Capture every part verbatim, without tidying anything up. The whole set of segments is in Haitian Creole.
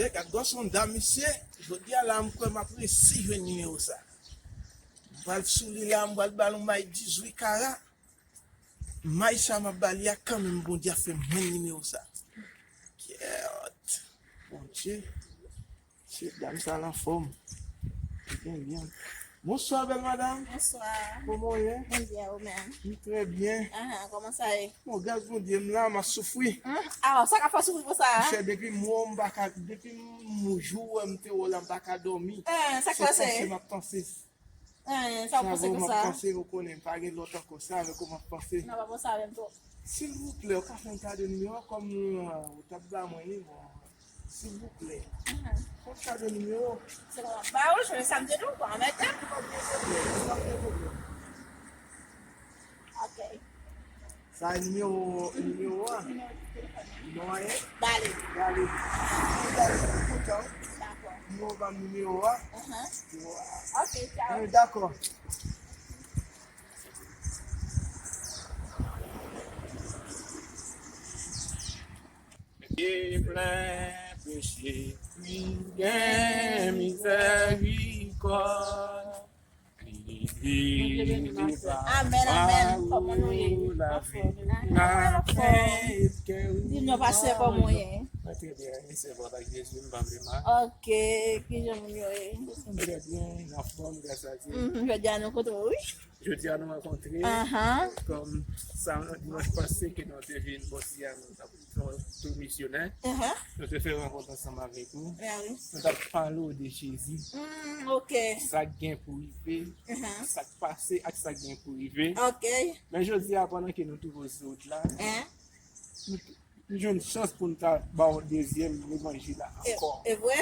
Gad gwosondam, mesye. Jodi a la, m kwè m ap resi jwenn nimewo sa. M pral sou li la, m pral ba l yon may dizuit kara. May sa m ap ba li a, kanmenm Bondye ap fè m jwenn nimewo sa. Kèt. Bondye. Mesye, dam sa l anfòm. Byen, byen. Bonswa, bèl madanm. Bonswa. Kòman w ye? Mwen byen, ou menm? M trè byen. Ahan, kòman sa ye? Bon, gras Bondye, m la, m ap soufri. Hmm? Ah, sa ka fè w soufri konsa? Monchè, depi m wè w, m pa ka, depi m jou wè m te wè w la, m pa ka dòmi. Ah, sa k pase? Se panse m ap panse. Ah, sa w panse konsa? M ap panse, ou konnen, m pa gen lòt ankò, se avèk ou m ap panse. Non, pa panse avè m twòp. Silvouplè, ou ka fè m kado nimewo a, kòm ou, ou t ap ba mwen li, bon. Silvouplè. Fè m kado nimewo. Se kòman? Ba ou, jwenn sa m te di w, pa anmède m. Pa gen pwoblèm, pa gen pwoblèm. Ok. Sa e nimewo, nimewo a? Nimewo a ye? Dale. Dale. Dale, mwen kontan. Dakò. Nimewo pa m nimewo a. Aham. Ok, tchao. Eh, dakò. Li plen peche, li gen mizèrikòd. Li delivre. Amèn, amèn. Kòman nou ye? Anfòm. Di nou, pastè, kòman w ye? Mwen trè byen, se bon, ak Jezi, m pa vle mal. Ok, kijan moun yo ye? Mwen trè byen, anfòm, gras a Dye. Mhm, jodi a nou kontre w, wi. Jodi a nou rankontre, ahan, kòm sa dimanch pase ke nou te vin bò si a, nou t ap fè yon tou misyonè. Ahan. Nou te fè rankont ansanm avèk ou. Ah wi. Nou t ap pale w de Jezi. Hmm, ok. Sa k gen pou rive, ahan, sa k pase ak sa k gen pou rive. Ok. Men jodi a, pandan ke nou twouve w sou wout la, ahan, nou t-, nou jwenn chans pou n ta ba w dezyèm levanjil la ankò. E vre?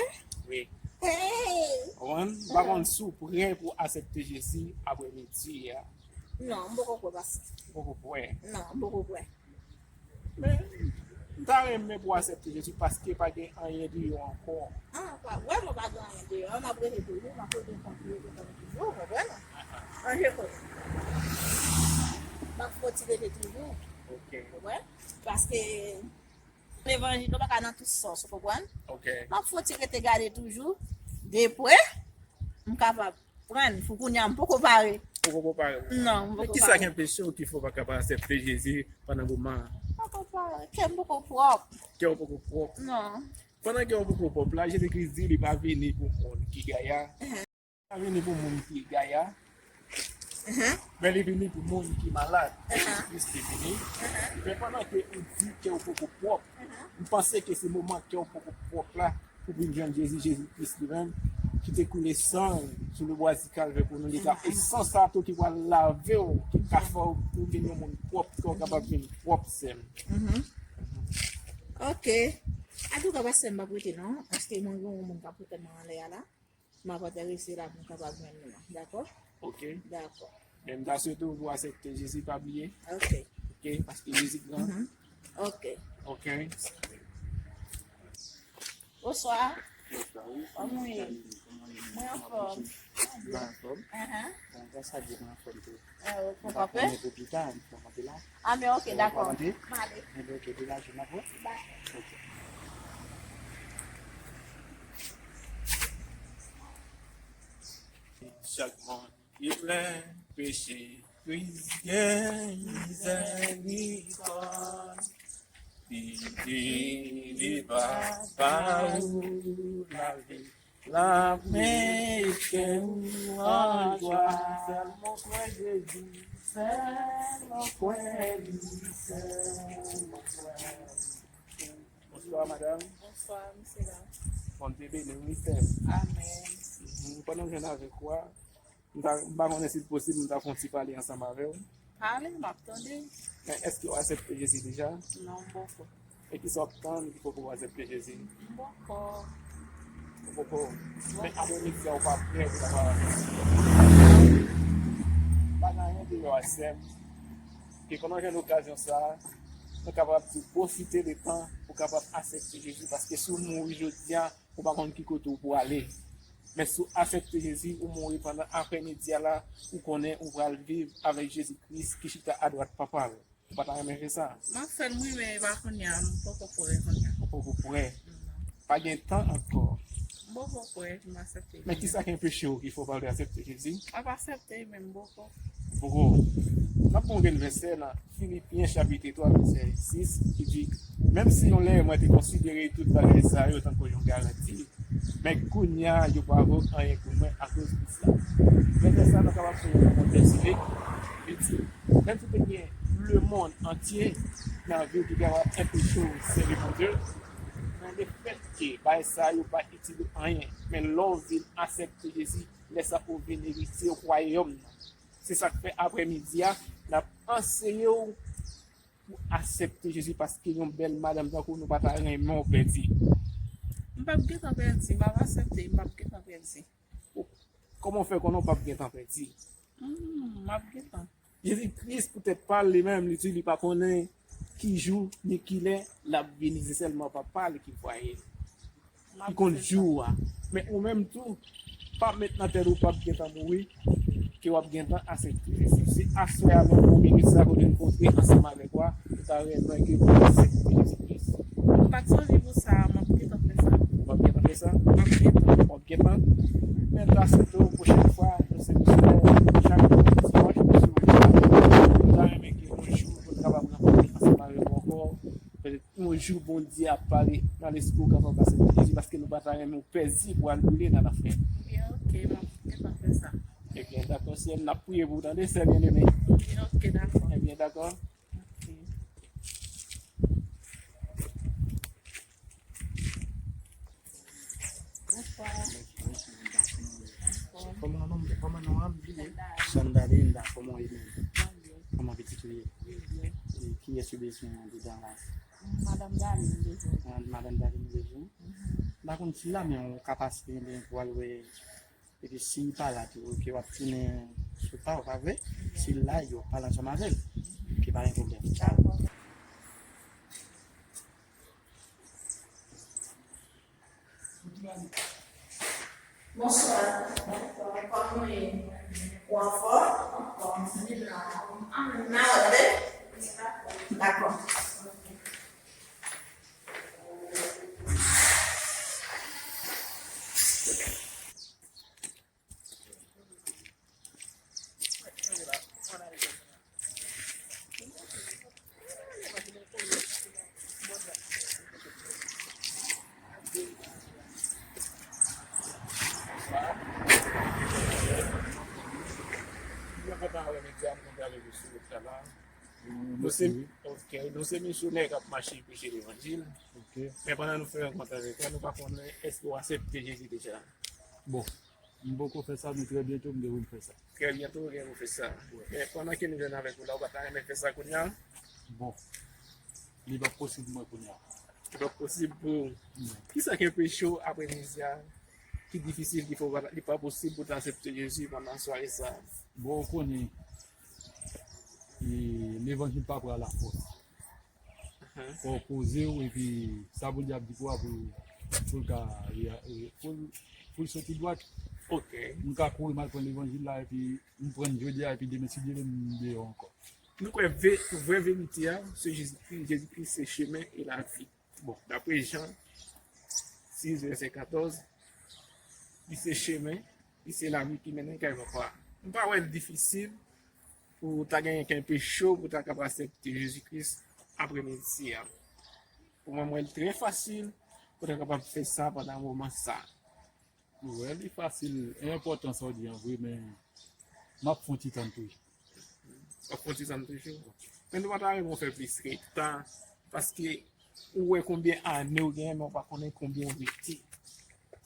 Wi. Hey! Ou konprann? M pa konn si w prè pou aksepte Jezi aprè midi a. Non, m poko prè, pastè. Ou poko prè? Non, m poko prè. Men, m ta renmen pou w aksepte Jezi paske pa gen anyen deyò ankò. Ah, pa, vrèman pa gen anyen deyò. M ap rete toujou, m ap rete kontinye rete toujou, ou konprann? An je konn. M ap foti rete toujou. Ok. Ou konprann? Paske levanjil nou pa ka nan tout sans, ou konprann? Ok. M ap foti rete gade toujou, de prè, m kapab pran, pou kounye a, m poko pare. Ou poko pare pou sa? Non, m poko pare. Men kisa k anpeche w ki fè w pa kapab aksepte Jezi pandan moman an? M poko pare, kè m poko pwòp. Kè w poko pwòp? Non. Pandan kè w poko pwòp la, Jezi Kris di li pa vini pou moun ki gaya. Ahan. Li pa vini pou moun ki gaya. Ahan. Men li vini pou moun ki malad. Ahan. Jezi Kris te vini. Ahan. Men pandan ke ou di kè w poko pwòp, ahan, m panse ke se moman kè w poko pwòp la, pou vin jwenn Jezi, Jezi Kris li menm, ki te koule san l sou le bwa di Kalvè pou nou. Li ka, e san sa tou ki pral lave w, ki ka fè w pou vin yon moun pwòp, ke w kapab vin pwòp, sè m. Mhm. Ok. Antouka, pastè, m p ap rete non, paske mwen gen yon moun k ap rete m anlè a la. M ap aterese la pou m kapab jwenn nou an, dakò? Ok. Dakò. Men m ta swete w pou w aksepte Jezi, pa bliye. Ok. Ok, paske Jezi gran. Mhm. Ok. Ok. Bonswa. Bonswa, wi. Kòman w ye? Mwen anfòm. Mwen anfòm. Ahan. Bon, gras a Dye, mwen anfòm tou. Ah, ok, pa pè. N ap konnen pou pita, n ap konnen pou pita. Ah, men ok, dakò. M ale. Enben, ok, degaje m avè w. Dakò. Ok. Chak moun ki plen peche, Kris gen mizèrikòd. Li delivre pa ou lavi. L ap met kè ou an jwa. Sèlman kwè Jezi, sèlman kwè li, sèlman kwè li. Bonswa, madanm. Bonswa, mesye dam. Bondye beni w, wi, sè m. Amèn. Mhm. Pandan m jwenn avèk ou a, m ta, m pa konnen si l posib, m ta fè yon ti pale ansanm avè w. Pale, m ap tande. Men èske w aksepte Jezi deja? Non, m poko. E kisa w ap tann ki fè w poko aksepte Jezi? M poko. Ou poko. Men apre midi a, ou pa prè pou w kapab aksepte. Pa gen anyen deyò a, sè m. Ke pandan w jwenn okazyon sa a, nou kapab di w pwofite de tan pou w kapab aksepte Jezi, paske si w mouri jodi a, ou pa konn ki kote w pou ale. Men si w aksepte Jezi, ou mouri pandan aprèmidi a la, ou konnen ou pral viv avèk Jezi Kris ki chita adwat Papa l. Ou pa ta renmen fè sa? M ap fè l, wi, men e pa kounye a, m poko prè kounye a. Ou poko prè? Non. Pa gen tan ankò. M poko prè, m aksepte. Men kisa ki anpeche w ki fè w pa vle aksepte Jezi? M ap aksepte, men m poko. Poko. N ap pran yon grenn vèsè nan Filipyen chapit twa, vèsè sis, ki di, menm si yon lè mwen te konsidere tout bagay sa yo tankou yon garanti, men kounye a yo pa vo anyen pou mwen akoz Kris la. Vèsè sa nou kapab fè yon kòmantè sou li. Li di, menm si te gen lemonn antye nan vi w ki kapab anpeche w sèvi Bondye, men lefètke bagay sa yo pa itil ou anyen, men lè w vin aksepte Jezi, lè sa ou vin eritye wayòm nan. Se sa k fè aprèmidi a, n ap anseye w pou aksepte Jezi, paske yon bèl madanm tankou nou pa ta renmen w pèdi. M p ap gentan pèdi, m ap aksepte, m p ap gentan pèdi. Kòman w fè konnen w p ap gentan pèdi? Hmm, m ap gentan. Jezi Kris, poutèt pa l li menm, li di li pa konnen ki jou ni ki lè l ap vini, se sèlman Papa l ki vwaye l. Li konn jou a. Men ou menm tou, pa met nan tèt ou w p ap gentan mouri, ke w ap gentan aksepte Jezi. Se aswè a menm, nan minit sa, pou nou kontre ansanm avèk w, nou ta renmen ke w aksepte Jezi Kris. M pa t sonje pou sa, m ap gentan fè sa. W ap gentan fè sa? M ap gentan. W ap gentan? Men ta sou tou, pwochèn fwa, nou se misyonè, chak dimanch, nou sou wout la. Nou ta renmen ke yon jou, pou nou kapab rankontre ansanm avèk ou ankò. Petèt, yon jou, Bondye ap pale nan lespri w, kapab pase pou Jezi, paske nou pa ta renmen w pèdi pou al boule nan lanfè. Ebyen, oke, m ap gentan fè sa. Ebyen, dakò, sè m, n ap priye pou w tande, sè byeneme. Ebyen, oke, dakò. Ebyen, dakò. Oke. Bonswa. Kòman non, kòman non an bliye? Sandalinda, kòman w ye menm? Kòman pitit ou ye? E kiyès ou bezwen andedan la? Madanm Darline bezwen. Ah, Madanm Darline bezwen. M pa konn si l la, men ou ka pase, men pou al wè. Epi si l pa la tou, ke w ap tounen sou pa w, pa vre? Si l la, yo pale ansanm avè l. Ke pa gen pwoblèm. Tchao. Bonswa. Bonswa. Kòman w ye? Ou anfòm? Anfòm. Vin la. Ann, n a tande? Dakò. Nou se, ok, nou se misyonè k ap mache preche levanjil. Ok. Men pandan nou fè rankont avèk ou, nou pa konnen èske w aksepte Jezi deja. Bon, m poko fè sa, men trè byento m gen pou m fè sa. Trè byento w gen pou fè sa. Wi. Men pandan ke nou jwenn avèk ou la, ou pa ta renmen fè sa kounye a? Bon, li p ap posib mwen kounye a. Li p ap posib pou ou. Non. Kisa k anpeche w aprèmidi a ki difisil, ki fè w pa, li pa posib pou w ta aksepte Jezi pandan sware sa a? Bon, ou konnen, e, levanjil pa pran lafòs. Fò w poze w, epi sa Bondye ap di pou w a, pou, pou l ka, e, e, pou l, pou l soti dwat. Ok. M ka kouri m al pran levanjil la, epi m pran l jodi a, epi demen, si Dye vle, m deyò ankò. Nou kwè ve-, vrè verite a, se Jezikri, Jezikri se chemen e lavi. Bon, daprè Jan sis, vèsè katòz, li se chemen, li se lavi ki mennen kay Papa a. M pa wè l difisil pou w ta genyen k anpeche w pou w ta kapab aksepte Jezi Kris aprèmidi a. Pou mwen, m wè l trè fasil pou w ta kapab fè sa pandan moman sa a. Wi, li fasil, e enpòtan sa w di an vre, men m ap fè yon ti tann toujou. W ap fè yon ti tann toujou? Men nou pa ta renmen w fè plis ke tan, paske ou wè konbyen ane w genyen, men w pa konnen konbyen w rete.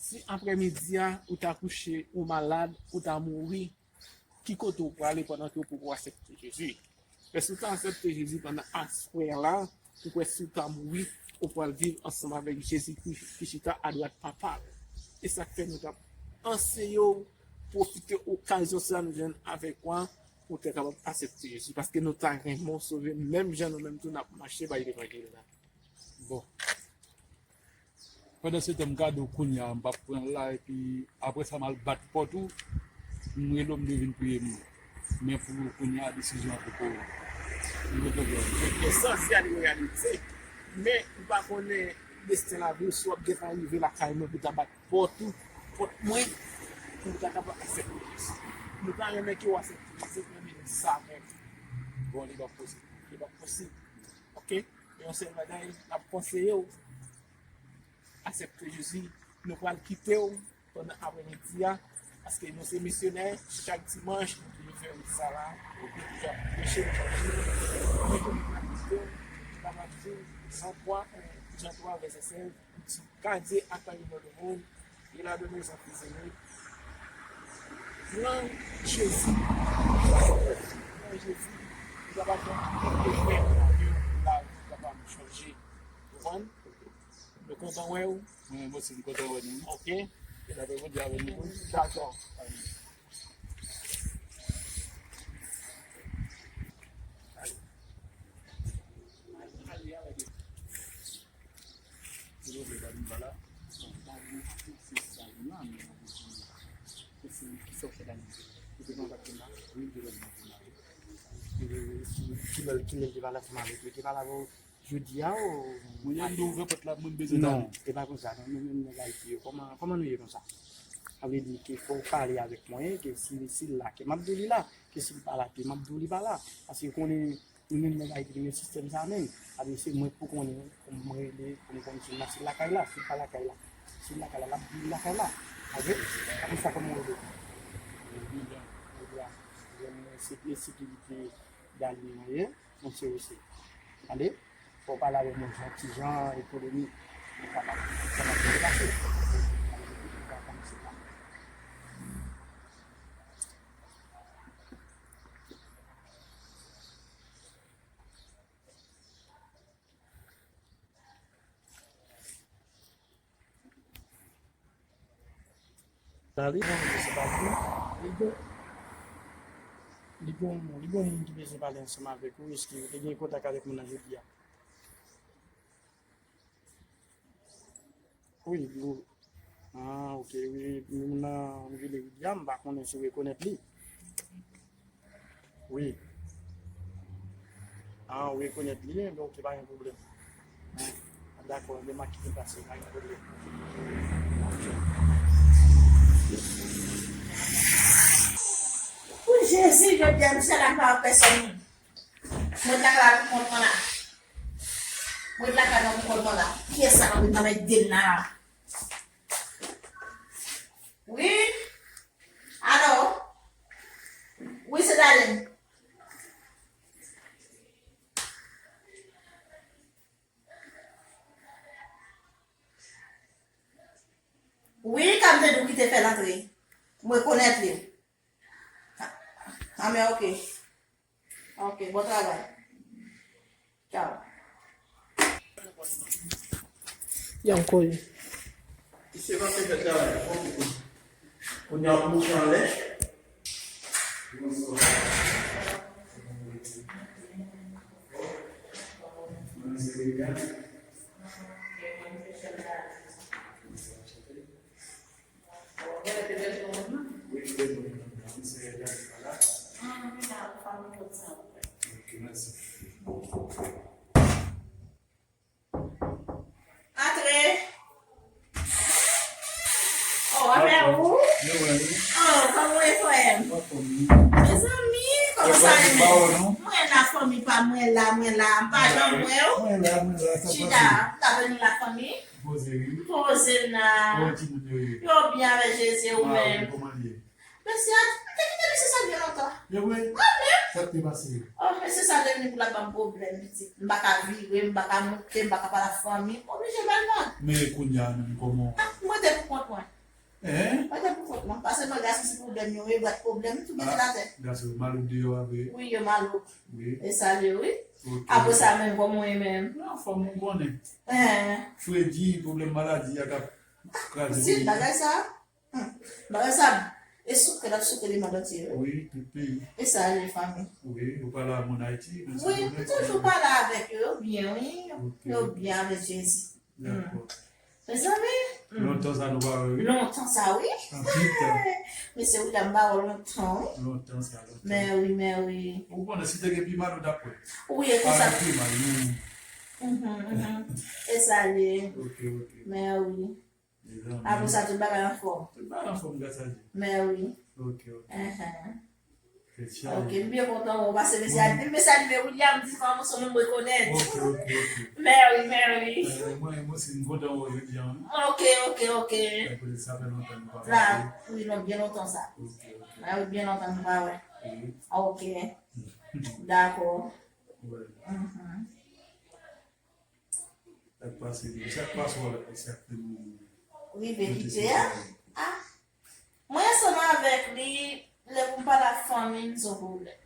Si aprèmidi a, ou ta kouche, ou malad, ou ta mouri, ki kote w prale pandan ke w poko aksepte Jezi? Men si w ta aksepte Jezi pandan aswè a la, ou kwè si w ta mouri, ou pral viv ansanm avèk Jezi ki, ki chita adwat Papa l. E sa k fè nou t ap anseye w pwofite okazyon sa a nou jwenn avèk ou a, pou w te kapab aksepte Jezi, paske nou ta renmen w sove menm jan nou menm tou n ap mache bay levanjil la. Bon. Pandan se tan, m ka di w kounye a, m p ap pran l la, epi apre sa, m al bat pòt ou, m rele w, m di w vin priye m. Men pou kounye a, desizyon an poko, m poko pran. Esansyèl reyalite. Men, m pa konnen Desten lavi w, si w ap gentan rive lakay mwen pou ta bat pòt ou, pòt mwen, pou w ta kapab aksepte. Nou ta renmen ke w aksepte, se premye sa menm. Bon, li p ap posib. Li p ap posib. Oke? Yon sèl bagay, n ap konseye w, aksepte Jezi. Nou pral kite w pandan aprèmidi a, paske nou se misyonè, chak dimanch, nou toujou fè wout sa la, nou toujou ap preche levanjil, nou toujou ap kite w, nou kapab di w, Jan twa, Jan twa vèsè sèz, li di, car Dieu a tant aimé le monde, il a donné son Fils unique. Nan Jezi, nan Jezi, nou kapab fè tout efè pou lavi kapab chanje. Konprann? Nou kontan wè w. Mwen menm osi, m kontan wè nou. Oke. Ke lapè Bondye avè nou tout. Dakò. Kilè, kilè, kilè ki pale ansanm avèk li, ki pale avè w jodi a, o? Mwen, lè m ouvè pòt la, mwen bezwen tande. Non, e pa konsa, non, nou menm nèg Ayiti yo, kòman, kòman nou ye konsa? Sa vle di ke fò w pale avèk mwen, ke si, si l la, ke m ap di w li la, ke si l pa la, ke m ap di w li pa la. Paske konnen, nou menm nèg Ayiti, nou gen sistèm sa menm. Sa vle di se mwen k pou konnen, pou m rele, pou m konn si l la, si l lakay la, si l pa lakay la. Si l lakay la, l ap di l lakay la. Ok? Apre sa, kòman w rele? William. William, se ensekirite Dali mwen ye, yon serye. Tande? Fò w pale avè mwen jan, ti jan, e polemik. Nou kapab, sa n ap depase. Alò, nou va kòmanse la. Dali, bon, se pa li. Li gon, li gon, li gon moun ki bezwen pale ansanm avèk ou, èske ou te gen kontak avèk moun nan jodi a? Wi, li. Ah, ok, wi, moun nan m rele William, m pa konnen si w rekonèt li. Wi. Ah, ou rekonèt li, enben ok, pa gen pwoblèm. Ah, dakò, enben m a kite l pase, pa gen pwoblèm. Ok. Pou Jezi, jodi a, misye la pa wè pèsonn. Mwen t lakay la pou kont mwen la. Mwen t lakay la pou kont mwen la. Kiyès sa k ap vin nan mèt de m nan la? Wi. Alo? Wi, se Darlene. Wi, Kamdedou ki te fè l antre. M rekonèt li. A, a, men ok. Ok, bon travay. Tchaw. Yankoy. Misye pa fè fè travay, bon. Kounye a pou mouche anlè. Bonswa. Mwen se William. Antre. Oh, afè ou? Oh, kòman w ye, frè m? Mezanmi, kòman sa ye menm? Mwen la, fanmi pa m, mwen la, mwen la. M pa janm wè w. Chita, m ta vini la, fanmi. Poze, wi. Poze nan. Kòman timoun yo ye? Yo byen avèk Jezi, ou menm? Kòman l ye? Mesye a, m te kite mesye sa byen lontan. E vre? Mwen menm. Sa k te pase? Oh, mesye sa te vini pou l ap ban m pwoblèm, pitit. M pa ka vire, m pa ka moute, m pa ka pale ak fanmi. M oblije ba l vag. Men kounye a menm, kòman? Ah, mwen te pou kont mwen. Hein? Mwen te pou kont mwen. Paske mwen gason se pwoblèm yo, e bwat pwoblèm, tou mete l atè. Gason yo malouk deyò a vre? Wi, yo malouk. Wi. E sa l ye, wi. Ok. Apre sa menm, kòman w ye menm? Nan fòm ou konnen. Hein. Fredi, pwoblèm maladi a k ap kraze peyi a. Pitit, bagay sa. Hmm. Bagay sa, e souke, l ap souke lemonn antye, wi. Wi, tout peyi. E sa, li fanmi. Wi, ou pale a moun Ayiti, men se wi, m toujou pale avèk yo, yo byen, wi. Ok. Yo byen avèk Jezi. Dakò. Mezanmi. Hmm. Lontan sa nou pa wè, wi. Lontan sa, wi. Anpil tan. Mesye William, m pa wè w lontan, wi. Lontan sa, lontan. Men wi, men wi. Ou konnen, si te gen pi mal, ou t ap wè. Wi, e konsa. Pa gen pi mal, nou. Mhm, mhm. E sa l ye. Ok, ok. Men wi. Mezanmi. Apre sa, tout bagay anfòm. Tout bagay anfòm, gras a Dye. Men wi. Ok, ok. Mhm. Tèt chaje. Ok, m byen kontan wè w pase mesye a. Depi mesye a rive William, di kòman se yon nonm rekonèt. Ok, ok, ok. Men wi, men wi. Eh, mwen, mwen osi, m kontan wè w jodi a, wi. Ok, ok, ok. Sa fè lontan nou pa La, pale. Wi, non, byen lontan sa. Ok, ok. Mwen wi, byen lontan nou pa wè. Wi. Ok. Dakò. Wè. Mhm. Sa k pase, sa k pase w avèk mesye a ki te mouri? Rive kite a. Ah. Mwen ansanm avèk li, lè pou m pale ak fanmi m, se yon pwoblèm.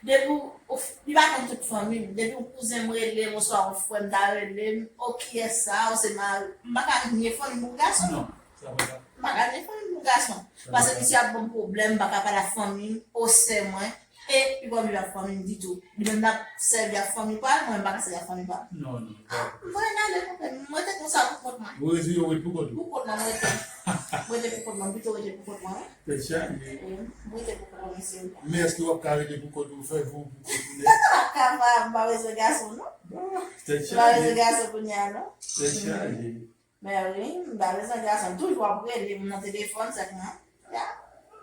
Depi w, li pa konn tout fanmi m. Depi yon kouzen m rele m, oswa yon frè m ta rele m, o kiyès sa, ou se mari. M pa ka nye fanmi m pou gason. Non, sa pa ka. M pa ka nye fanmi m pou gason. Paske misye ap ban m pwoblèm, m pa ka pale ak fanmi m, o sè mwen, e li pa vle ak fanmi m ditou. Li menm l ap sèvi ak fanmi pa l, mwen m pa ka sèvi ak fanmi pa m. Non, non. Ah, mwen ale konpè, mwen te konsa pou kont mwen. Ou rete, ou rete pou kont ou? Pou kont mwen, mwen rete. Mwen rete pou kont mwen, pito rete pou kont mwen, wi. Tèt chaje. Wi, mwen rete pou kont mwen, mesye. Men èske w ap ka rete pou kont ou, fè vi w pou kont ou? Mwen pa kapab, m pa bezwen gason, non. Tèt M pa bezwen chaje. Gason kounye a, non. Tèt chaje. Men wi, m pa bezwen gason. Toujou ap rele m nan telefòn, sèlman. Ya.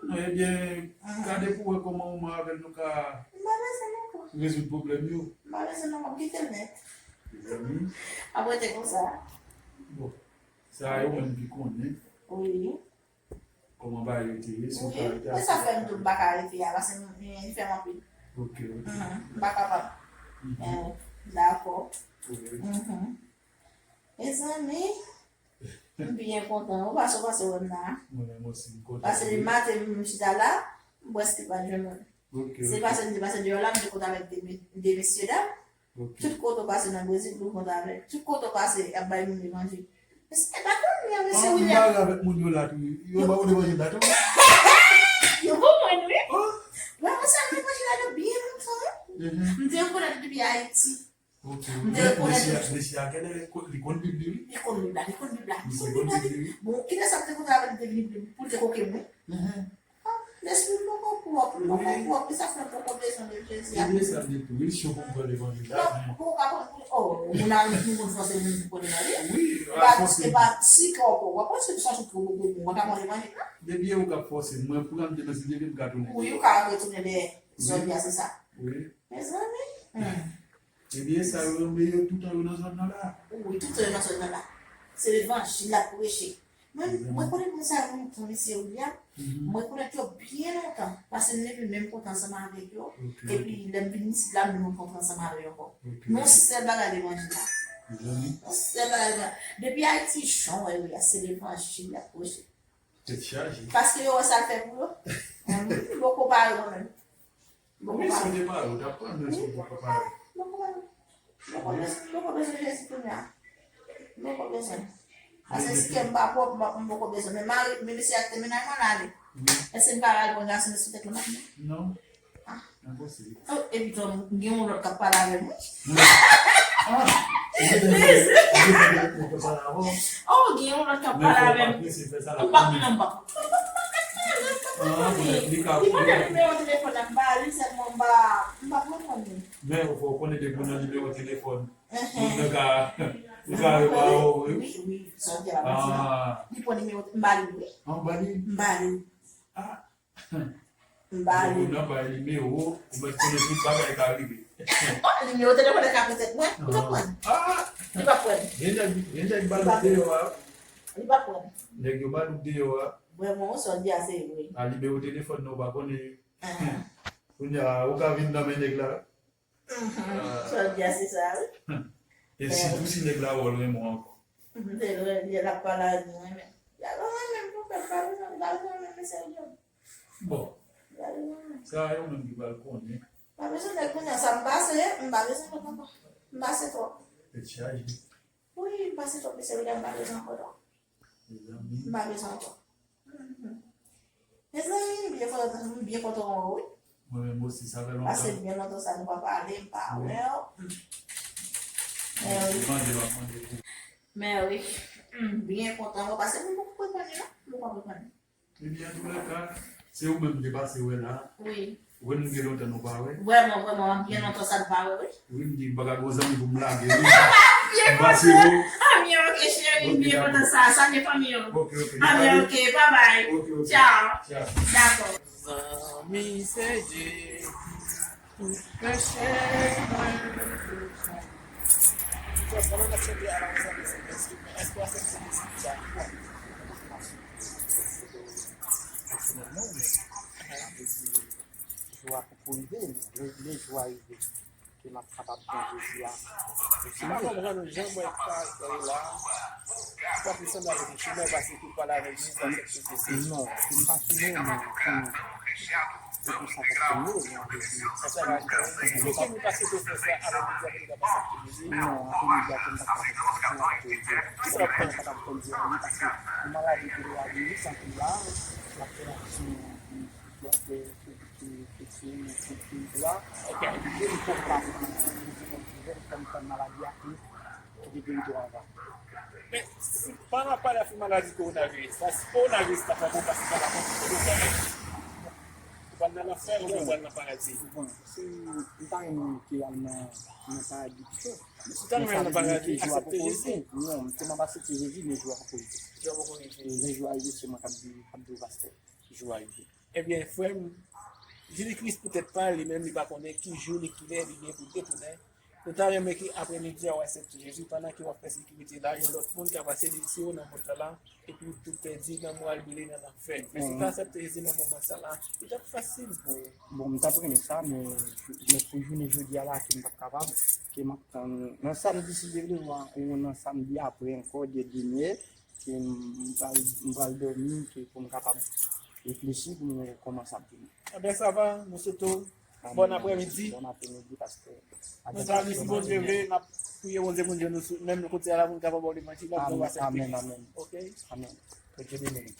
Non, ebyen, gade pou wè kòman ou mwen avè l nou ka M pa bezwen non, papa. Rezoud pwoblèm yo. M pa bezwen non, m ap kite l nèt. Mezanmi. Ap rete konsa. Bon, sa yo menm ki konnen Wi. Kòman bagay yo te ye, si w ka Wi, rete e sa fè m tou m pa ka rete a, paske m, m, li fè m anpil. Ok, ok. Mhm, m pa kapab. Mhm. Eh, dakò. Ok. Mhm. Mezanmi, m byen kontan. Ou pa sou pase wè m la. Mwen menm osi, m kontan. Paske depi maten, m chita la, m prèske pa jwenn moun. Ok, Se ok. Pase m te pase deyò la, m te kontre avèk de, de mesye dam. Ok. Tout kote w pase nan Brezil, pou w kontre avèk. Tout kote w pase, y ap bay moun levanjil. Mesye, e pa konn, mesye Ah, ou William. Mari avèk moun yo la tou. Yo ba ou levanjil la tou. Yo pou mwen, wi. Oh. Mwen, mwen sèvi levanjil la depi byen lontan, wi. Mhm. M te rekonèt depi Ayiti. Ok. M te rekonèt Mesye a, tout. Mesye a genlè li konn Bib li, wi. Li konn Bib la, li konn Bib la. Li Mesye konn konn Bib la. Bib li, wi. Bon, kilès sa te kontre avèk m te vini pou l te koke mwen? Mhm. Ah, lespri m poko pwòp, m poko pwòp, e sa fè m poko bezwen de Jezi a. Ebyen, sa vle tou, wi, si w konn pran levanjil la, Non, men pou w ka konn, oh, moun a moun konn fòse moun pou konn levanjil. Wi, E pa, e pa si ke w poko, w ap panse sa sou poko poko, w pa konn levanjil la. Depi e ou k ap fòse mwen, pou m te nan site m ka tounen. Wi, ou ka retounen dèyè. Zòdi a, se sa. Wi. Mezanmi. Hmm. Ebyen, sa yo, men yo toutan yo nan zòn nan la. Wi, toutan yo nan zòn nan la. Se levanjil l ap preche. Mwen, mwen konnen moun sa yo lontan, mesye William. Mhm. Mwen konnen yo byen lontan. Paske m vin menm kontre ansanm avèk yo. Ok. Epi, lè m vin isit la, m vin kontre ansanm avèk yo ankò. Ok. Men yon sèl bagay levanjil la. Mezanmi. Yon sèl bagay levanjil. Depi Ayiti, jan w wè yo ye a, se levanjil y ap preche. Tèt chaje. Paske yo wè sa l fè pou yo. Mwen, m poko pare mwen menm. Bon, Wi, si w te pare, w t ap pran, men si w poko pare. Mwen poko bezwen, mwen poko bezwen Jezi kounye a. Mwen poko bezwen. Paske si kè m pa pwòp, m pa, m poko bezwen. Men mari, men mesye a kite mennaj mwen la ale. Wi. Èske m ka al pran gason sou tèt mwen? Non. Non. Ah. Enposib. Oh, epi tou, gen yon lòt k ap pale avè m, wi. Ah! Ou te pale avè w? Oh, gen yon lòt k ap pale avè m. Prese fè sa M la. pa, non, m pa. Ah, li ka Li pa nan nimewo telefòn nan, m ba li sèlman, m pa, m pa pran kòm li. Men ou fò konnen depi w nan nimewo telefòn. Mhm. Moun nan ka, ou ka repa ou, wi. Wi, wi, sa w di a pa manti, non. Ah. Li pran nimewo, m ba li, wi. An ba li? M ba li. Ah. M ba li. Moun nan bay nimewo, ou mèt konnen tout bagay ka rive. Oh, nimewo telefòn nan ka pran tèt mwen, ou te pran. Ah. Li pa pran. Gen nèg, gen nèg ba l deyò a. Li pa pran. Nèg yo ba l deyò a. Vrèman, wi, sa w di a se vre. A nimewo telefòn nan ou pa konnen. Ah. Kounye a, ou ka vin nan men nèg la. Mhm. Sa w di a se sa, wi. E sitou si nèg la wè w renmen w ankò. Mhm, se vre, li ap pale avè m, renmen. Li ap renmen m, pou fè m pa bezwen, m pa bezwen renmen mesye yo. Bon, Li ap renmen m. Sa yo menm ki pral konnen. Pa bezwen nèg kounye a, sa m pase, m pa bezwen nèg ankò. M pase twòp. Tèt chaje. Wi, m pase twòp, mesye William, m pa bezwen ankò non. Mezanmi. M pa bezwen ankò. Mhm. Mezanmi, m byen kontan, m byen kontan wè w, wi. Mwen menm osi, sa fè Pase lontan. Byen lontan sa nou pa pale, m pa Wi. wè w. Men wi. Mande, m ap mande pou. Men wi. M byen kontan wè w, paske m poko konprann li non. M poko konprann li. Ebyen, antoulèka, se ou menm m te pase wè la. Wi. Wi, nou gen lontan nou pa wè. Vrèman, vrèman, gen lontan sa nou pa wè, wi. Wi, m di m pa ka gen yon zanmi pou m lage, wi. M pase kontan. Anyen, oke, cheri, m byen kontan sa. Salye fanmi yo. Oke, oke. Anyen, oke, bye bye. Oke, oke. Tchao. Tchao. Dakò. Zanmi, se Jezi, tout peche mwen. Pandan n ap chante a la, zanmi, se Jezi, èske w aksepte Jezi deja? Pèsonèlman, wi. Sa vle di, jou a poko rive, men lè, lè jou a rive, ke m ap kapab pran Jezi a. M pa konprann ou jan m wè karaktè w la. Ou pa plis sanble avèk yon chimè paske ou pale avèk Jezi, aksepte Jezi. Non, m pa chimè, men konnen se pou sa k ap fè m yo, men avèk Jezi. Sa sa va fè. Èske nou pa sot ofè sa avèk Jezi, apre nou ka pase ak Jezi? Non, apre nou di apre nou pa kapab fè sa. Ki sa w ap fè? Ou pa kapab fè m di anyen paske maladi ki la vini, santi la, l ap fè aksyon, l ap fè Ki, ki, ki, ki, ki, la, ok, li fè m pa, li fè m pa maladi a ki, ki te gen dwa va. Men, si, pandan w ap pale afè maladi kowonaviris la, si kowonaviris la pa bon, pase pa la mò, ou pral nan lanfè oubyen ou pral nan paradi? Bon, si m ta renmen ke al nan, nan paradi pito. Si w ta renmen al nan paradi, aksepte Jezi. Non, m te m ap aksepte Jezi, men jou a poko rive. Jou a poko rive. Lè jou a rive, se mwen k ap di, k ap di w pastè. Jou a rive. Ebyen, frè m, Jezi Kris poutèt pa li menm, li pa konnen ki jou ni ki lè li gen pou l retounen. Nou ta renmen ke aprèmidi a w aksepte Jezi pandan ke w ap fè sekirite la, yon lòt moun ka pase li tire w nan pòt la, epi w tou pèdi nan moral brile nan lanfè. Men si w ta aksepte Jezi nan moman sa la, li t ap fasil pou ou. Bon, m t ap renmen sa, men, men pou jounen jodi a la, ke m p ap kapab, ke m ap tann. Nan samdi, si Dye vle, ou, ou nan samdi apre ankò, dè dènye, ke m pral, m pral dòmi, ke pou m kapab reflechi, pou m wè kòman sa ap vini. Ebyen, sa va, nou swete w bòn aprèmidi. Bòn aprèmidi, pastè. Nou ta di, si Bondye vle, n ap priye Bondye pou nou sou menm kote a la, pou nou kapab ba w levanjil la, pou nou aksepte. Amèn, amèn. Ok? Amèn. Bondye beni nou.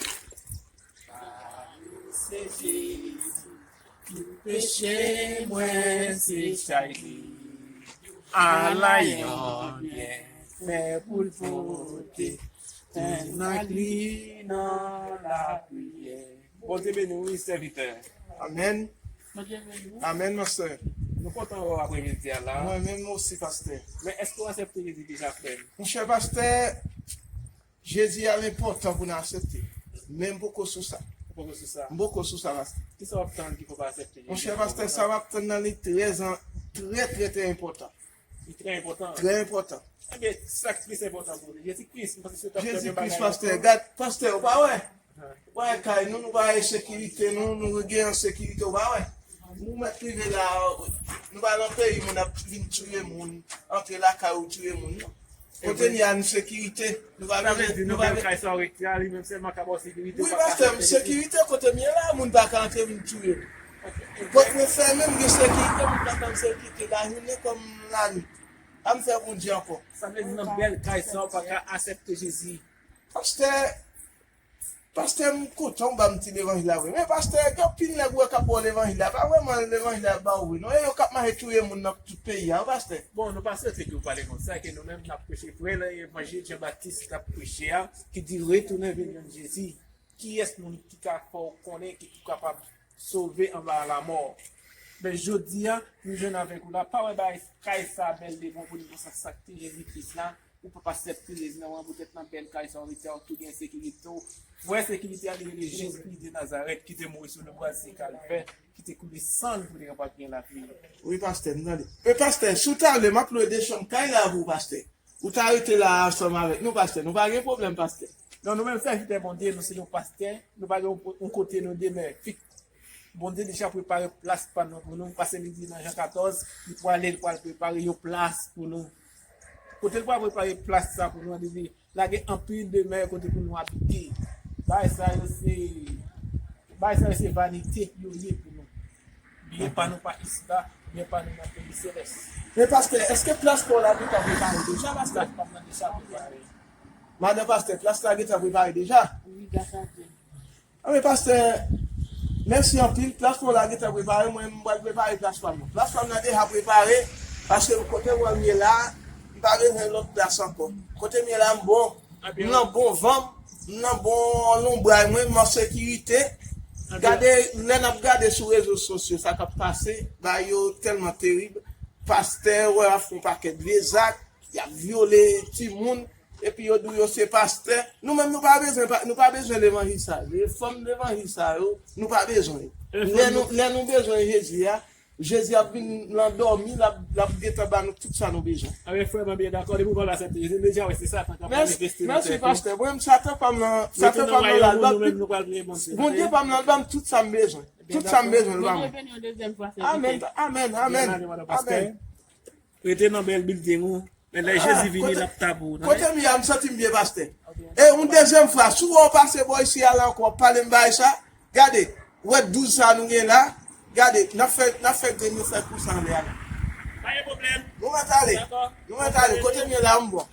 Se Jezi, tout peche mwen se chay li. Ala yon byenfè pou l pote, tann ak li nan lapriyè. Bondye beni w, wi, sèvitè. Amèn. Bondye beni w. Amèn, mon sè. Nou kontan wè w aprèmidi a la. Mwen menm osi, pastè. Men èske w aksepte Jezi deja, frè m? Monchè pastè, Jezi a enpòtan pou n aksepte. Men m poko sou sa. Ou poko sou sa? M poko sou sa, pastè. Kisa w ap tann ki fè w pa aksepte Jezi? Monchè pastè, sa m ap tann nan li trè, trè, trè, trè enpòtan. Li trè enpòtan? Trè enpòtan. Ebyen, sa k plis enpòtan pou ou? Jezi Kris, m panse si w t ap tann yon bagay ankò. Jezi Kris, pastè. Gad, pastè, ou pa wè? Ou pa wè kay nou, nou pa wè sekirite nou, nou gen ensekirite, ou pa wè? Nou mèt rive la, nou pa nan peyi moun ap vin touye moun, antre lakay ou touye moun, non. Kote n ye a, nou sekirite. Nou pa bezwen, nou pa bezwen. Sa vle di nan bèl kay sa w rete a, li menm sèlman ka ba w sekirite, ou pa ka aksepte li. Wi, pastè, m sekirite kote m ye la, moun pa ka antre vin touye m. Pòt mwen fèmen, m gen sekirite, moun pa ka fè m sekirite lajounen kòm lannuit. Sa m fè Bondye ankò? Sa vle di nan bèl kay sa w pa ka aksepte Jezi. Pastè, Pastè, m kontan w ba m ti levanjil la vre. Men pastè, gen anpil nèg ou wè k ap ba w levanjil la. Pa vrèman levanjil la y ap ba w vre, non. E yo k ap mache touye moun nan tout peyi a, wi, pastè. Bon, nou pa swete ke w pale konsa, ke nou menm n ap preche vrè levanjil Jan Batis t ap preche a, ki di retounen vin jwenn Jezi. Kiyès moun ki ka fè w konnen ke ou kapab sove anba lamò? Men jodi a, nou jwenn avèk ou la. Pa wè bagay kay sa bèl devan w pou nou konsa sa k te Jezi Kris la. Ou p ap aksepte Jezi nan mwen poutèt nan bèl kay sa w rete a, ou tou gen sekirite w. Vrè sekirite a, li rele Jezi Kris de Nazarèt ki te mouri sou lebwa di Kalvè, ki te koule san l pou te kapab gen lavi. Wi, pastè, m tande. E pastè, si w ta vle, m ap lwe de chanm kay la pou ou, pastè. Ou ta rete la ansanm avèk nou, pastè. Nou pa gen pwoblèm, pastè. Non, nou menm sèvitè Bondye, nou se yon pastè, nou pa gen yon, yon kote nou demè fiks. Bondye deja prepare plas pa nou, pou nou, paske li di nan Jan katòz, li pwale, li pral prepare yon plas pou nou. Kote l pral prepare plas sa pou nou an, li di, lage anpil demè kote pou nou abite. Bagay sa yo se, bagay sa yo se vanite yo ye pou nou. Byen pa nou pa isi la, byen pa nou nan peyi selès. Men pastè, èske plas pa w la gentan prepare deja, pastè? Plas pa m nan deja prepare. Madan pastè, plas la gentan prepare deja? Wi, gras a Dye. Anben pastè, mèsi anpil. Plas pa w la gentan prepare, mwen m pral prepare plas pa m nan. Plas pa m nan deja prepare, paske kote m wè m ye la, m pa bezwen lòt plas ankò. Kote m ye la, m bon. M nan bon van m, m nan bon lonbray mwen, m an sekirite. Gade, lè n ap gade sou rezo sosyo, sa k ap pase, bagay yo tèlman terib. Pastè, wè, ap fè yon pakèt vye zak, y ap vyole timoun, epi yo di w yo se pastè. Nou menm, nou pa bezwen, pa- nou pa bezwen levanjil sa yo. Fanm levanjil sa yo, nou pa bezwen yo. Lè nou, lè nou bezwen Jezi a, Jezi ap vin nan dòmi, l ap, l ap gentan ba nou tout sa nou bezwen. Avèk frè m, byen dakò, depi w pral aksepte Jezi, m deja wè se Satan k ap manifeste nan tèt ou. Mèsi, pastè. Mwen, Satan pa m nan, Satan pa m nan la, l ap vin. Bondye pa m nan, l ban m tout sa m bezwen. Tout sa m bezwen, l ban mwen. Amèn, amèn, amèn, amèn. Rete nan bèl bilding ou. Men lè Jezi vini, l ap tape w. Kote m ye a, m santi m byen, pastè. E yon dezyèm fwa, si w wè w pase bò isi a la ankò, w ap pale m bagay sa, gade, w wè douz sa nou gen la, gade, n ap fè, n ap fè grenn yo fè kou sa anlè a la. Pa gen pwoblèm. Nou mèt ale. Nou mèt ale. Kote m ye la, m bon.